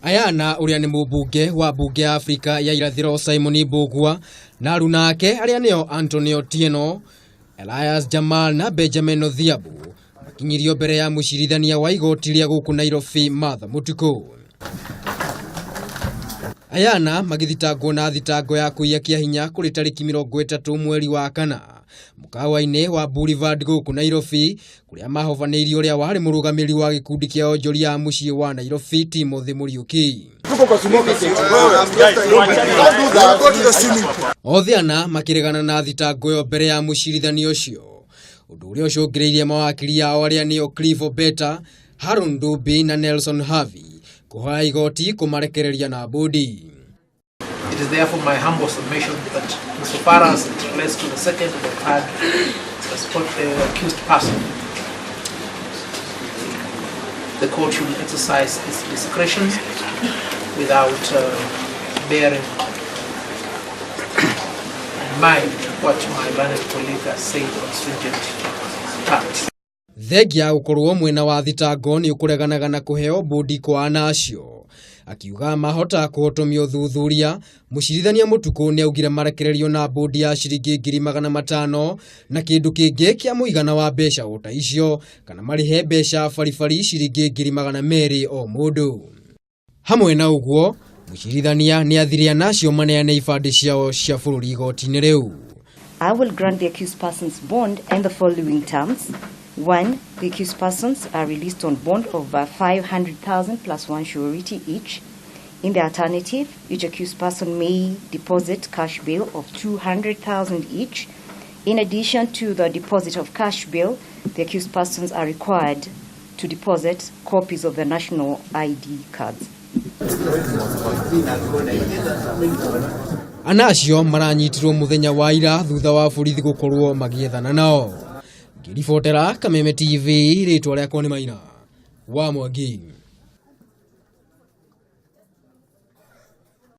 Ayana ũrĩa nĩ mũmbunge wa mbunge ya Afrika ya irathĩro Simon Mbugua na aruna ake arĩa nĩo Anthony Otieno, Elias Jamal na Benjamin Odhiambo makinyirio mbere ya mũcirithania wa igoti rĩa gũkũ Nairobi Martha Mũtukũ. Ayana magĩthitangwo na thitango ya kũiya kĩa hinya kũrĩ tarĩki 30 mweri wa kana mũkawa-inĩ wa Boulevard gũkũ Nairobi kũrĩa mahobanĩirie ũrĩa warĩ mũrũgamĩrĩri wa gĩkundi kĩa onjoria a mũciĩ wa Nairobi Timothy Mũriũki. Othe ana makĩregana na thitango ĩyo mbere ya mũcirithania ũcio, ũndũ ũrĩa ũcũngĩrĩirie mawakiri ao arĩa nĩo Cliff Obeta, Haron Dubi na Nelson Havi kũhoya igoti kũmarekereria na bũndi. It is therefore my humble submission that insofar as it relates to the second and the third accused person, the court should exercise its discretion without bearing in mind what my learned colleague has said on stringent terms. Thengia ya gũkorwo mwena wa thitango nĩ ũkũreganaga na kũheo bũndi kwa ana acio, akiuga mahota kũhotomia ũthuthuria. Mũcirithania Mũtukũ nĩ augire marekererio na bũndi ya ciringi 500,000 na kĩndũ kĩngĩ kĩa mũigana wa mbeca o ta icio, kana marĩhe mbeca baribari ciringi 200,000 o mũndũ. Hamwe na ũguo, mũcirithania nĩ athire ana acio maneane ibandĩ ciao cia bũrũri igoti-inĩ rĩu. I will grant the accused persons bond and the following terms. 1, the accused persons are released on bond of 500,000 plus 1 surety each. In the alternative, each accused person may deposit cash bail of 200,000 each. In addition to the deposit of cash bail, the accused persons are required to deposit copies of their national ID cards. Ana acio maranyitirwo muthenya wa ira thutha wa borithi gukorwo magiethana nao. Ngĩribotera Kameme TV, rĩtwa rĩakwa nĩ Maina wa Mwangi.